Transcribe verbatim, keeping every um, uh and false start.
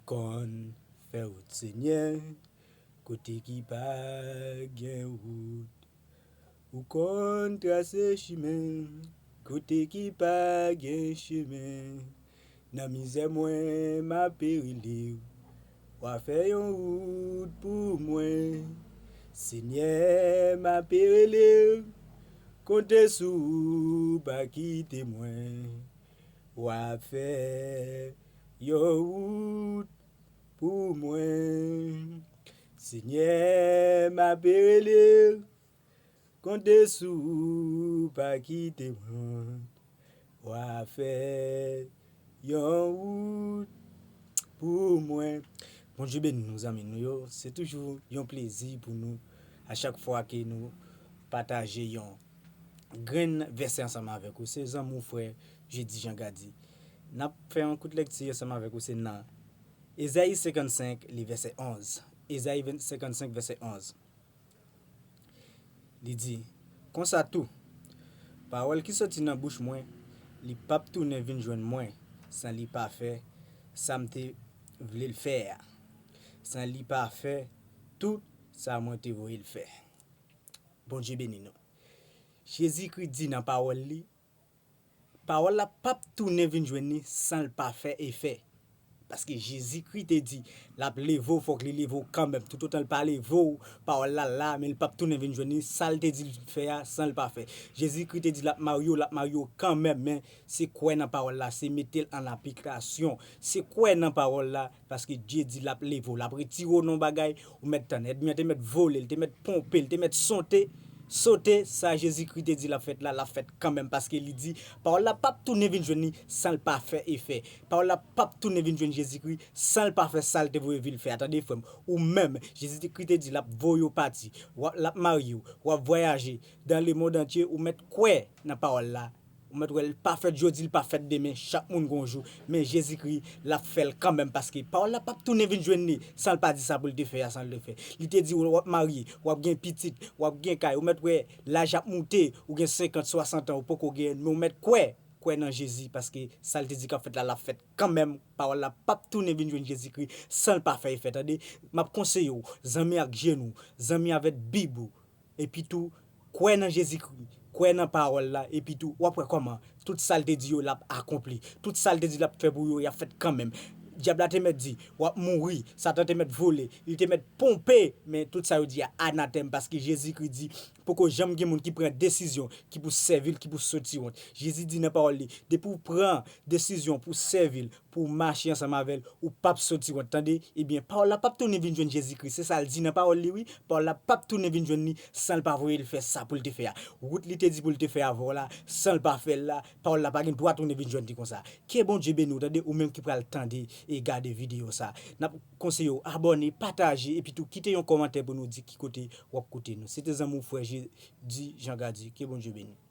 Konn fè wout, Senyè, kote ki pa gen wout. Ou konn trase chimen kote ki pa gen chimen. Nan mizè mwen, m ape rele w. W a fè yon wout pou mwen. Senyè, m ape rele w. Konte sou ou, pa kite mwen. W a fè yon wout pou mwen. Senyè, m ape rele w. Konte sou ou, pa kite mwen. W a fè yon wout pou mwen. Bondye beni nou, zanmi nou yo. Se toujou yon plezi pou nou, a chak fwa ke nou pataje yon grenn vèsè ansanm avèk ou. Se zanmi w, frè Jedi Jean Gady. N ap fè yon kout lekti ansanm avèk ou, se nan Ezayi senkannsenk, li vèsè onz. Ezayi ven-, senkannsenk, vèsè onz. Li di, konsa tou, pawòl ki soti nan bouch mwen, li p ap tounen vin jwenn mwen san li pa fè sa m te vle l fè a, san li pa fè tout sa mwen te voye l fè. Bondye beni nou. Jezikri di nan pawòl li, pawòl la p ap tounen vin jwenn li san l pa fè efè. Paske Jezikri te di, l ap leve w, fòk li leve w kanmenm. Toutotan l pa leve w, pawòl la la, men l p ap tounen vin jwenn li, sa l te di l fè a, san l pa fè. Jezikri te di l ap marye w, l ap marye w kanmenm, men se kwè nan pawòl la, se mete l an aplikasyon. Se kwè nan pawòl la, paske Dye di l ap leve w, l ap retire w nan yon bagay, ou mèt tann. Ènmi an te mèt vole, l te mèt ponpe, l te mèt sote, sote, sa Jezikri te di l ap fèt la, l ap fèt kanmenm, paske li di, pawòl la p ap tounen vin jwenn li san l pa fè efè. Pawòl la p ap tounen vin jwenn Jezikri san l pa fè sa l te voye vin fè a. Tande, frè m, ou menm, Jezikri te di l ap voye w pati, w ap, l ap marye w, w ap vwayaje dans le monde entier, ou mèt kwè nan pawòl la. Ou mèt wè l pa fèt jodi, l pa fèt demen, chak moun gon jou. Men Jezikri, l ap fè l kanmenm, paske pawòl la p ap tounen vin jwenn li san l pa di sa pou l te fè a, san l te fè. Li te di w, w ap marye, w ap gen pitit, w ap gen kay, ou mèt wè laj ap moute, ou gen senkant, swasant an, ou poko gen, men ou mèt kwè, kwè nan Jezi, paske sa l te di k ap fèt la, l ap fèt kanmenm. Pawòl la p ap tounen vin jwenn Jezikri san l pa fè efè, tande. M ap konseye w, zanmi ak jenou, zanmi avèk Bib ou, epi tou, kwè nan Jezikri, kwè nan pawòl la, epi tou, w ap wè kòman tout sa l te di yo, l ap akonpli. Tout sa l te di l ap fè pou yo, y ap fèt kanmenm. Dyab la te mèt di, w ap mouri, Satan te mèt vole, li te mèt ponpe, men tout sa yo di a anatèm, paske Jezikri di, poko janm gen moun ki pran desizyon ki pou sèvi l, ki pou soti wont. Jezi di nan pawòl li, depi w pran desizyon pou sèvi l, pou w mache ansanm avè l, ou p ap soti wont, tande. Ebyen, pawòl la p ap tounen vin jwenn Jezikri. Se sa l di nan pawòl li, wi. Pawòl la p ap tounen vin jwenn li san l pa voye l fè sa pou l te fè a. Wout li te di pou l te fè avè w la, san l pa fè l la, pawòl la pa gen dwa tounen vin jwenn li konsa. Ke Bondye beni w, tande, ou menm ki pral tande e gade videyo sa. N ap konseye w abòne, pataje, epi tou kite yon kòmantè pou nou di ki kote w ap koute nou. Se te zanmi w, frè Jedi Jean Gady. Ke Bondye beni w.